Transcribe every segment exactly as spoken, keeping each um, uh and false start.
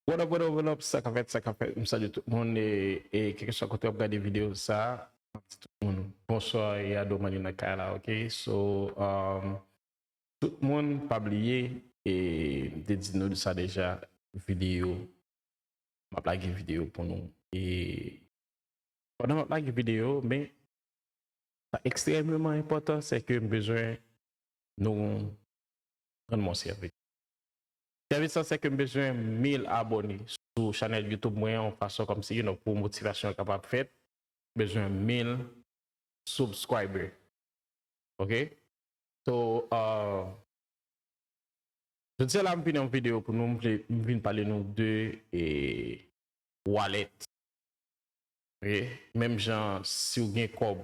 What up, what up, what up? Sa k ap fèt, sa k ap fèt. M salye tout moun e, e kèlkeswa kote w ap gade videyo sa, m ap di tout moun bonswa e Ado Money nan kay la, ok? So, um, tout moun, pa bliye, e m te di nou sa deja, videyo, m ap lage videyo pou nou. E pandan m ap lage videyo, men sa ekstrèmeman enpòtan, se ke m bezwen nou rann mwen sèvis. Sèvis la, se ke m bezwen mil abòne sou chanèl YouTube mwen, yon fason kòmsi, you know, pou motivasyon an kapab fèt. M bezwen mil subscriber. Ok? So, uh, jodi a la, m vin yon videyo pou nou, m vle, m vin pale nou de, e, wallet. Ok? Menm jan, si w gen kòb,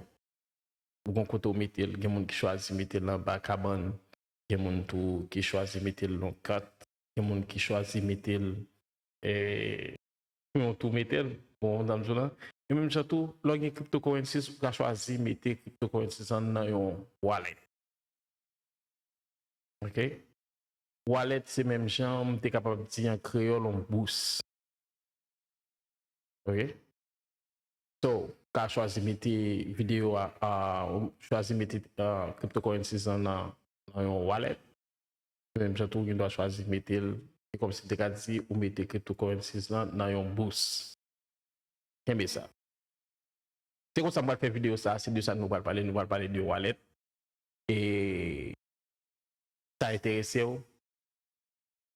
ou gon kote w mete l, gen moun ki chwazi mete l anba kabann, gen moun tou ki chwazi mete l nan kat, gen moun ki chwazi mete l, e, pou yon tou mete l, bon, w konprann sa m di w la. E menm jan tou, lè w gen cryptocurrencies, ou ka chwazi mete cryptocurrencies lan nan yon wallet. Ok? Wallet se menm jan, m te kapab di an kreyòl, yon bous. Ok? So, ou ka chwazi mete videyo a, a, ou chwazi mete, a, cryptocurrencies lan nan, nan yon wallet. Menm jan tou, ou gen dwa chwazi mete l, se kòmsi m te ka di, ou mete cryptocurrencies lan nan yon bous. Kenbe sa. Se konsa m pral fè videyo sa, se de sa nou pral pale, nou pral pale de wallet. E sa enterese w,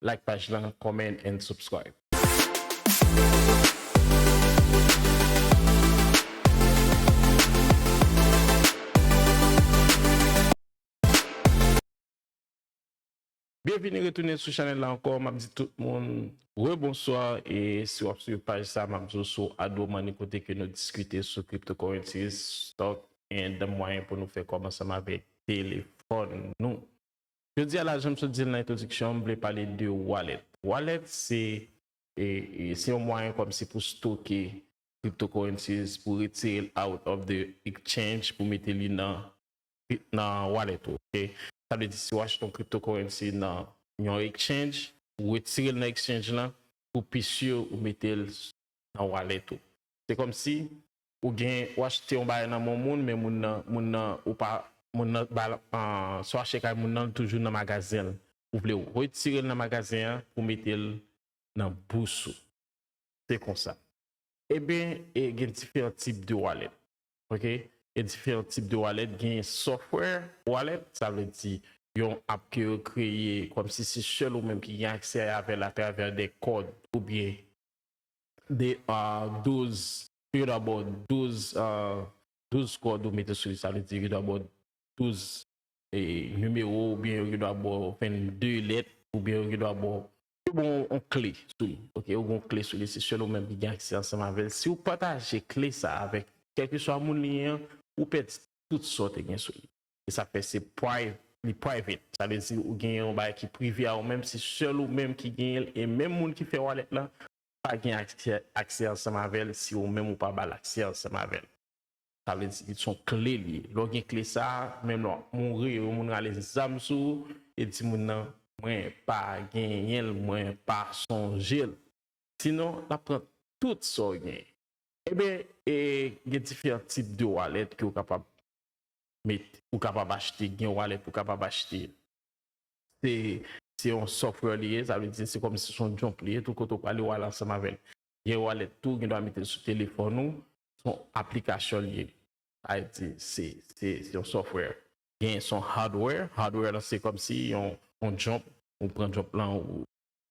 like paj lan, comment and subscribe. Byenvini retounen sou chanèl la ankò. M ap di tout moun rebonswa. E si w ap swiv paj sa, m ap di w sou Ado Money, kote ke nou diskite sou cryptocurrencies, stock, and mwayen pou nou fè kòb ansanm avèk telefòn nou. Jodi a la, jan m sot di l nan entwodiksyon, m vle pale de wallet. Wallet se, e, e, se yon mwayen kòmsi pou stoke cryptocurrencies, pou retire l out of the exchange, pou mete li nan, nan wallet ou, ok? Sa vle di, si w achte yon cryptocurrency nan yon exchange, ou retire l nan exchange lan, pou pi si ou mete l nan wallet ou. Se kòmsi ou gen, ou achte yon bagay nan men yon moun, men moun nan, moun nan, ou pa, moun nan, ba, ah, sa w achte kay moun nan, li toujou nan magazen l. Ou vle retire l nan magazen an pou mete l nan bous ou. Se konsa. Ebyen, e, gen diferan tip de wallet. Ok? Gen diferan tip de wallet. Gen software wallet, sa vle di yon app ke yo kreye kòmsi se sèl ou menm ki gen aksè avè l atravè de kòd oubyen de, ah, douz, yo dwe ba w douz, ah, douz kòd ou mete sou li, sa vle di yo dwe ba w douz, e, nimewo, oubyen yo dwe ba w vennde lèt, oubyen yo dwe ba w, yo ba w yon kle sou li. Ok, yo gen yon kle sou li, se sèl ou menm ki gen aksè ansanm avè l. Si w pataje kle sa avèk kèlkeswa moun li ye an, ou pèdi tout sa w te gen sou li. E sa fè se pri-, li private. Sa vle di ou gen yon bagay ki prive a ou menm, se sèl ou menm ki genyen l, e menm moun ki fè wallet lan pa gen aksè, aksè ansanm avè l si ou menm ou pa ba l aksè ansanm avè l. Sa vle di se yon kle li ye. Lè w gen kle sa a, menm lè w ap mouri, yon moun rale zam sou ou, e di moun nan, mwen pa genyen l, mwen pa sonje l. Sinon, l ap pran tout sa w genyen. Ebyen, e, gen diferan tip de wallet ke w kapab met, ou kapab achte, gen wallet ou kapab achte. Se, se yon software li ye, sa vle di se kòmsi se yon jump li ye, tout kote w prale w al ansanm avè l. Gen wallet tou, gen dwa mete l sou telefòn ou, se yon aplikasyon li ye. Sa vle di se, se, se yon software. Gen se yon hardware, hardware lan se kòmsi yon, yon jump, ou pran jump lan, ou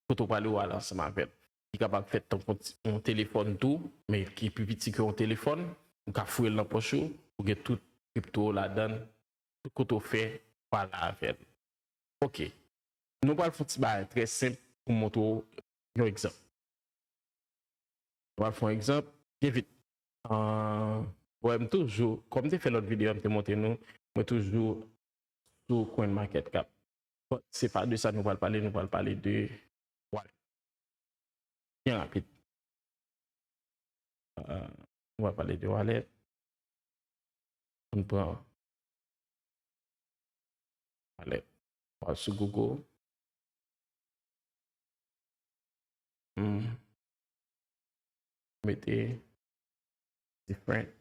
kote w prale w al ansanm avè l. Li kapab fèt tankou yon ti, yon telefòn tou, men ki pi piti ke yon telefòn. Ou ka foure l nan pòch ou, ou gen tout kripto w ladan l, tout kote w fè, ou prale avè l. Ok. Nou pral fè yon ti bagay trè senp pou montre w yon egzanp. Nou pral fè yon egzanp, byen vit. Ah, wè, m toujou, kòm m te fè lòt videyo a, m te montre nou, mwen toujou sou CoinMarketCap. Bon, se pa de sa nou pral pale, nou pral pale de wallet. Byen rapid. Ah, nou pral pale de wallet. Ann pran wallet. Pral sou Google. Hmm. mete different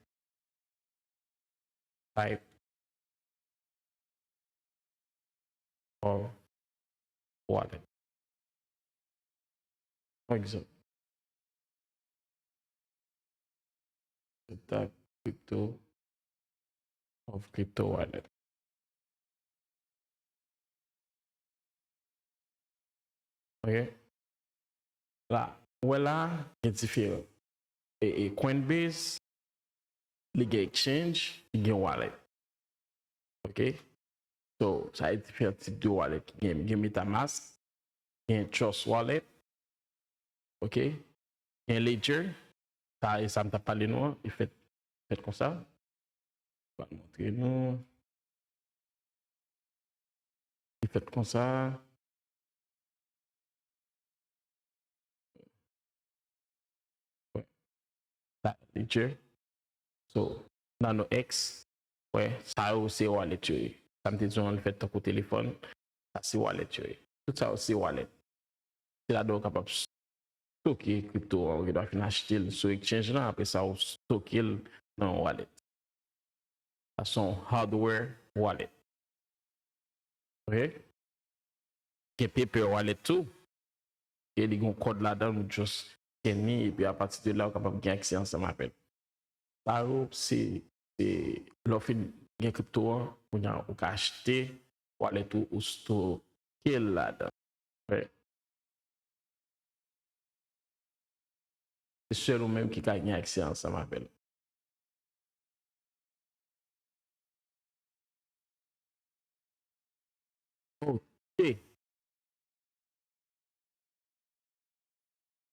type of wallet. Yon egzanp. Type crypto of crypto wallet. Ok. La, ou wè la, gen diferan. E, e Coinbase, li gen exchange, li gen wallet. Ok? So, sa e diferan tip de wallet ki gen. Gen MetaMask, gen Trust Wallet, ok? Gen Ledger, sa e sa m t ap pale nou an, li fèt, fèt konsa. M pral montre nou. Li fèt konsa. Sa, Ledger. So, Nano X, wè, sa yo se wallet yo ye. Sa m te di w an, li fèt tankou telefòn, sa se wallet yo ye. Tout sa yo se wallet. Se ladan w kapab stoke kripto an, ou gendwa fin achte l sou exchange lan, apre sa ou stoke l nan yon wallet. Sa se yon hardware wallet. Ok? Gen paper wallet tou. E li gen yon kòd ladan l, ou just scan li, epi apati de la, ou kapab gen aksè ansanm avè l. Sa yo, se, se, lè w fin gen kripto an, kounye a, ou ka achte wallet ou, ou stoke l ladan. Right? Se sèl ou menm ki ka gen aksè ansanm avè l. Ok.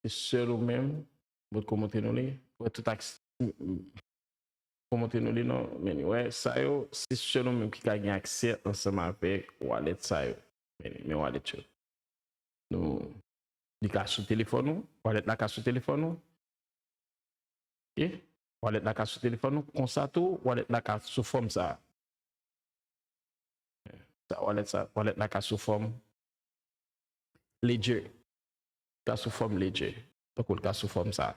Se sèl ou menm. Mwen ko montre nou li. Wè tout aksè. Ko montre nou li non. Men wè sa yo, se sèl ou menm ki ka gen aksè ansanm avèk wallet sa yo. Men, men wallet yo. Nou, li ka sou telefòn ou, wallet la ka sou telefòn ou. Ok? Wallet la ka sou telefòn ou, konsa tou, wallet la ka sou fòm sa. Sa, wallet sa, wallet la ka sou fòm Ledger. Ka sou fòm Ledger. Tankou l ka sou fòm sa.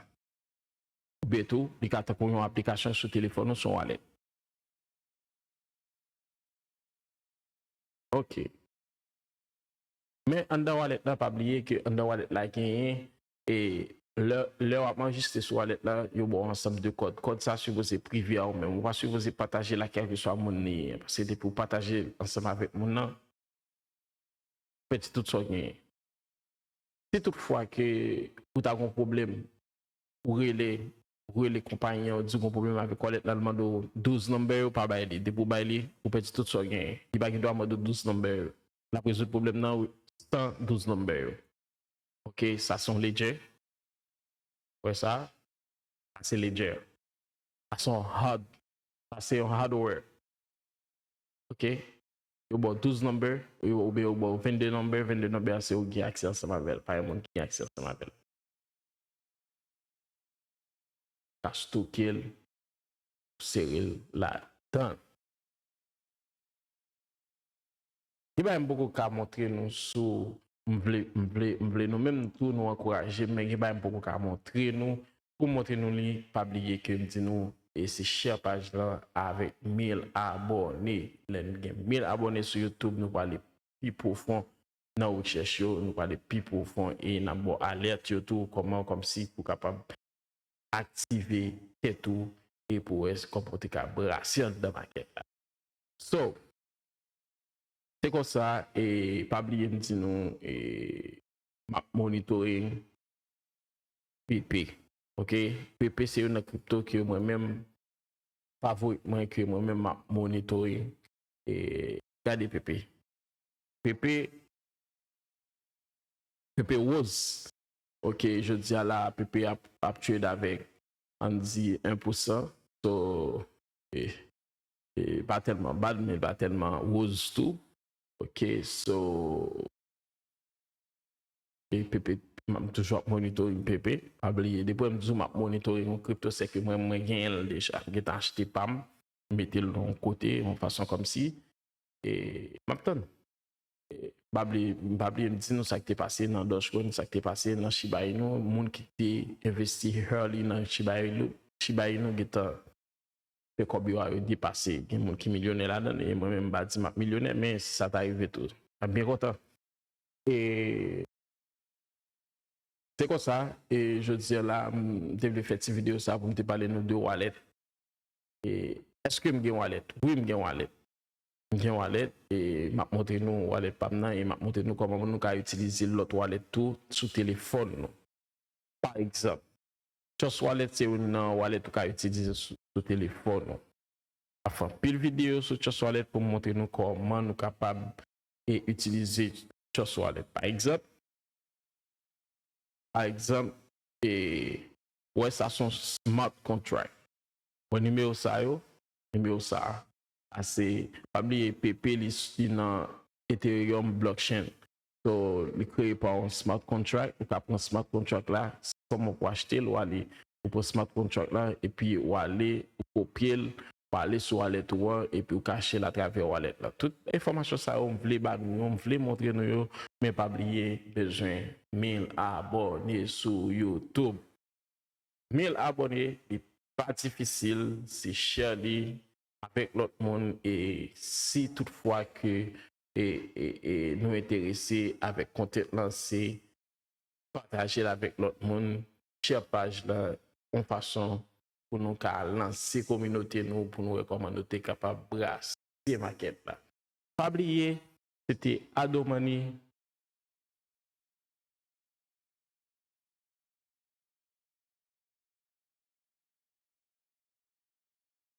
Oubyen tou, li ka tankou yon aplikasyon sou telefòn ou, sou wallet. Ok. Men anndan wallet la, pa bliye ke anndan wallet la genyen, e lè, lè w ap anrejistre sou wallet la, yo ba w ansanm de kòd. Kòd sa sipoze prive a ou menm. Ou pa sipoze pataje l ak kèlkeswa moun li ye. Paske depi w pataje l ansanm avèk moun nan, pèdi tout sa w genyen. Si tout fwa ke ou ta gon pwoblèm, ou rele, ou rele konpayi an, ou di gon pwoblèm avèk wallet la, l mande w douz number yo, pa bay li. Depi w bay li, ou pèdi tout sa w genyen. Li pa gen dwa mande w douz number yo. L ap rezoud pwoblèm nan san douz number yo. Ok, sa se yon ledger. Wè sa? Sa se ledger. Sa se yon hard, sa se yon hardware. Ok? Yo ba w douz number, yo, oubyen yo ba w vennde number, vennde number a se ou gen aksè ansanm avè l, pa yon moun ki gen aksè ansanm avè l. Ka stoke l, sere l ladan. Gen bagay m poko ka montre nou sou, m vle, m vle, m vle nou menm tou nou ankouraje m, men gen bagay m poko ka montre nou. Pou m montre nou li, pa bliye ke m di nou, e se share paj lan avèk mil abòne. Lè n gen mil abòne sou YouTube, nou prale pi pwofon nan rechèch yo, nou prale pi pwofon e n ap ba w alèt yo tou, kòman, kòmsi pou kapab aktive tèt ou e pou wè kòman w te ka brase anndan makèt la. So, se konsa, e pa bliye m di nou, e m ap monitoring P P. Ok? P P se youn nan kripto ke mwen menm, favorit mwen, ke mwen menm m ap monitoring. E gade P P. P P, P P Rose. Ok, jodi a la, P P ap, ap trade avèk, ann di, en pou san. So, e, e pa tèlman bad, men pa tèlman rose tou. Ok, so, e P P, m toujou ap monitoring P P. Pa bliye, depi m di w m ap monitoring yon kripto, se ke mwen, mwen genyen l deja. M gentan achte pa m, m mete l nan yon kote, yon fason kòmsi, e m ap tann. E M pa bliye, m pa bliye m di nou sa k te pase nan Dogecoin, sa k te pase nan Shiba Inu, moun ki te envesti early nan Shiba Inu, Shiba Inu gentan fè kòb yo a yo depase. Gen moun ki milyonè ladan, e mwen menm m pa di m ap milyonè, men si sa ta rive tou, m ap byen kontan. E se konsa, e jodi a la, m te vle fè ti videyo sa pou m te pale nou de wallet. E èske m gen wallet? Wi, m gen wallet. M gen wallet, e m ap montre nou wallet pa m nan, e m ap montre nou kòman nou ka itilize lòt wallet tou sou telefòn nou. Pa egzanp, Trust Wallet se youn nan wallet ou ka itilize sou, sou telefòn ou. M ap fè anpil videyo sou Trust Wallet pou m montre nou kòman nou kapab e itilize Trust Wallet. Pa egzanp, pa egzanp, e wè sa se yon smart contract. Bon, nimewo sa yo, nimewo sa a se, pa bliye P P li, li nan Ethereum blockchain. So, li kreye pa yon smart contract, ou ka pran smart contract la, kòman pou achte l, ou ale, ou pran smart contract la, epi ou ale, ou kopye l, ou ale sou wallet ou an, epi ou kache l atravè wallet la. Tout enfòmasyon sa yo, m vle ba nou yo, m vle montre nou yo, men pa bliye, bezwen mil abòne sou YouTube. Mil abòne, li pa difisil, se share li avèk lòt moun, e si toutfwa ke e, e, e nou enterese avèk content lan, se pataje l avèk lòt moun, share paj la, yon fason pou nou ka lanse kominote nou, pou nou wè kòman nou te kapab brase makèt la. Pa bliye, se te Ado Money,